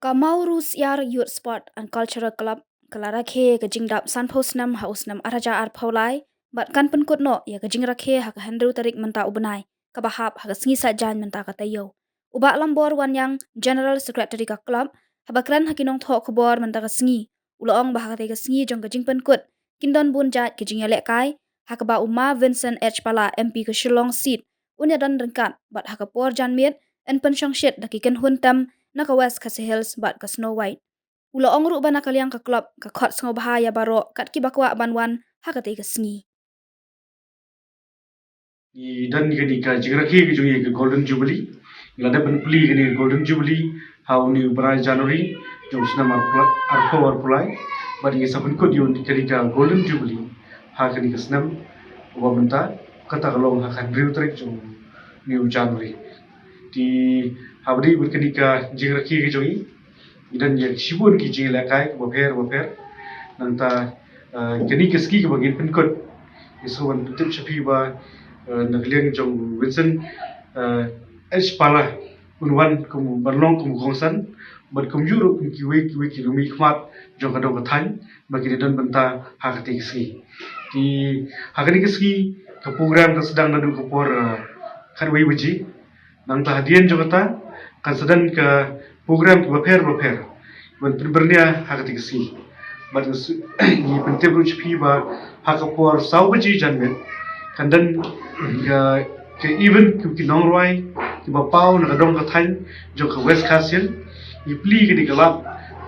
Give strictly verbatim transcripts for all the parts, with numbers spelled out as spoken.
Ka Mawrusiar Youth Sport and Cultural Club ka la rakhe ka jingdap sanphew snem ha u snem ar hajar arphew lai, bad kan pynkut noh ïa ka jingrakhe ha ka hynriew tarik mynta u bnai, kaba hap ha ka sngi Saitjaiñ mynta ka taïew. U Bah Lambor Wanniang, General Secretary ka club, haba kren ha ki nongthoh khubor mynta ka sngi, u la ong ba ha katei ka sngi jong ka jingpynkut, kin don bun jait ka jingïalehkai, ha kaba u Ma Vincent H Pala, M P ka Shillong seat, un ïadon ryngkat, bad ha ka por janmiet, yn pynshongshit da ki kynhun tem na ka West Khasi Hills bad ka Snow White. U la ong ruh ba na ka liang ka club ka khot sngewbha ïa baroh kat kiba kwah ban wan ha katei ka sngi. Ngi don kane ka jingrakhe ka jong ngi ka Golden Jubilee. Ngi la dep ban plie kane ka Golden Jubilee ha une u bnai January jong u snem arphew, arphew arphew lai. Bad ngi sa pynkut ïa kane ka Golden Jubilee ha kane ka snem uba mynta, kata ka long ha ka hynriew tarik jong une u January. Te haba ïadei bad kane ka jingrakhe ka jong ngi, ngi don ïa shibun ki jingïalehkai kiba pher ba pher. Nangta, eh, kane ka sngi kaba ngin pynkut, ngi sngewbha ban pyntip sha phi ba, eh, na ka liang jong Vincent, eh, H Pala, un wan kum ban long kum u kongsan, bad kumjuh ruh kum kiwei kiwei ki rangbah khmat jong ka dong ka thaiñ ba kin ïadon bynta ha katei ka sngi. Te ha kane ka sngi ka program ka sdang naduh ka por, eh, khatwei baje. Nangta hadien jong kata kan sa don ka program kiba pher ba pher ban pynbyrngia ha katei ka sngi. Bad ngi pyntip ruh sha phi ba ha ka por saw baje janmiet kan don ka, ka event ki, ki nongrwai kiba paw na ka dong ka thaiñ jong ka West Khasi Hills. Ngi plie kane ka lad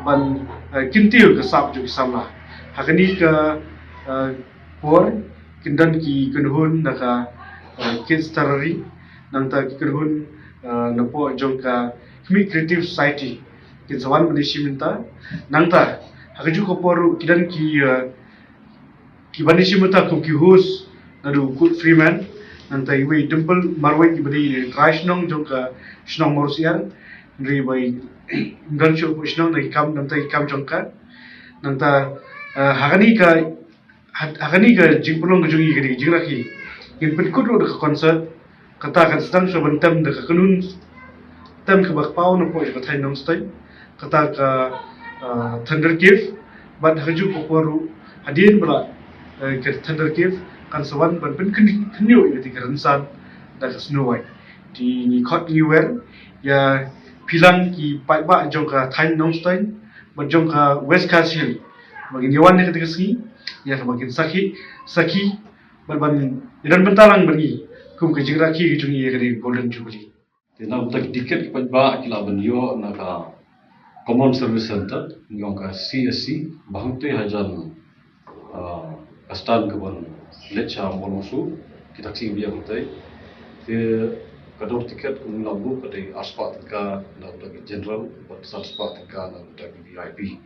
ban, eh, kyntiew ka sap jong ki samla. Ha kane ka, eh, por kin don ki kynhun na ka, eh, Kids Terrary, nangta ki kynhun, eh, napoh jong ka Khmih Creative Society kin sa wan ban ïashim bynta. Nangta ha kajuh ka por ruh ki don ki, eh, ki ban ïashim bynta kum ki host naduh u Kut Freeman, nangta iwei i Dimple Marwein iba dei i trai shnong jong ka shnong Mawrusiar. Hynrei ba i ym don shuh hapoh shnong na ki kam, nangta ki kam jong ka. Nangta, eh, ha kane ka ha, ha kane ka jingpynlong ka jong ngi, kane ka jingrakhe, ngin pynkut ruh da ka concert. Kata kan sdang shuwa ban tem da ka kynhun tem kaba paw napoh ka thaiñ Nongstoiñ, kata ka, ah, Thunder Cave. Bad ha kajuh ka por ruh hadien ba la, eh, ka Thunder Cave kan sa wan ban pynkhynñiuh ïa kata ka rynsan da ka Snow White. Te ngi khot ngi wer ïa phi lang ki paidbah jong ka thaiñ Nongstoiñ bad jong ka West Khasi Hills ba ngin ïa wan ïa kata ka sngi, ïa kaba kin sakhi, sakhi bad ban ïa don bynta lang bad ngi kum ka jingrakhe ka jong ngi ïa kane ka Golden Jubilee. Te na bynta ki tiket ki paidbah ki lah ban ïoh na ka Common Service Centre, ngi ong ka C S C, ba hangtei hajan, ah, ka stand kaban leit sha Mawlongsu, ki taxi ba ïa hangtei. Te ka dor tiket kum ngi la book ka dei arspah tyngka na bynta ki general bad sanspah tyngka na bynta ki V I P.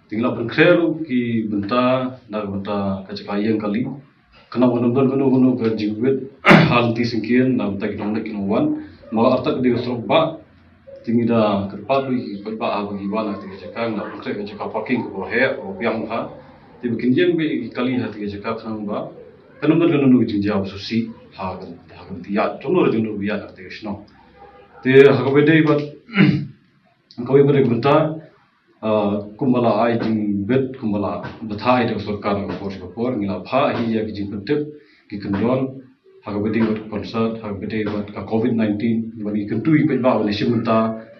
Te ngi la pynkhreh ruh ki bynta na ka bynta ka jaka ïeng kali. Khnang ba ym don kano kano ka jingwit ha lynti syngkien na ka bynta ki nongleit ki nongwan. Namar artat ka dei ka surok bah. Te ngi da kyrpad ruh ïa ki paidbah haba ki wan ha kata ka jaka, ngi la pynkhreh ka jaka parking kaba heh kaba biang bha. Te ba kin ïeng beit ïa ki kali ha kata ka jaka khnang ba kan ym don kano kano ka jingjia ba sngewsih ha ka, ha ka lynti ïaid jong no jong no ba ïaid ha kata ka shnong. Te ha kaba ïadei bad kawei pat ka bynta, ah, kumba la ai jingbit, kumba la bthah ai da ka sorkar ha ka por sha ka por, ngi la phah hi ïa ki jingpyntip, ki kyndon, ha kaba ïadei bad ka concert, ha kaba ïadei bad ka covid nineteen, bad ngi kyntu ïa ki paidbah ban ïashim bynta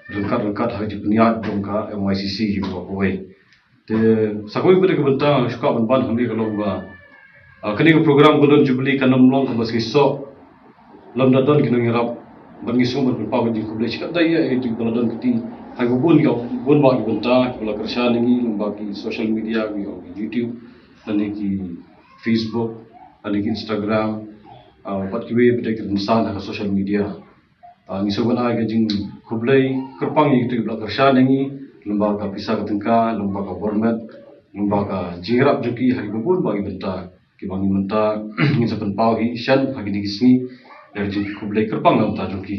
ryngkat ryngkat ha ka jingpynïaid jong ka M Y C C hi ba kawei. Te sa kawei pat ka bynta shu kwah ban ban hangne ka long ba, ah, kane ka program Golden Jubilee kan ym long kaba sngewsih lymda don ki nongïarap. Bad ngi sngewbha ban pynpaw ka jingkhublei shikatdei ïa ki ba la don kti ha kiba bun, bun bah ki bynta kiba la kyrshan ïa ngi lyngba ki social media, ngi ong ki YouTube lane ki Facebook lane ki Instagram, ah, bad kiwei pat ki rynsan ha ka social media. Ah, ngi sngewbha ban ai ka jingkhublei kyrpang ïa kito kiba la kyrshan ïa ngi lyngba ka pisa ka tyngka, lyngba ka bor met, lyngba ka jingïarap jong ki ha kiba bun bah ki bynta kiba ngi mynta ngin sa pynpaw hi shen ha kine ki sngi. Ïa ka jingkhublei kyrpang na ka bynta jong ki.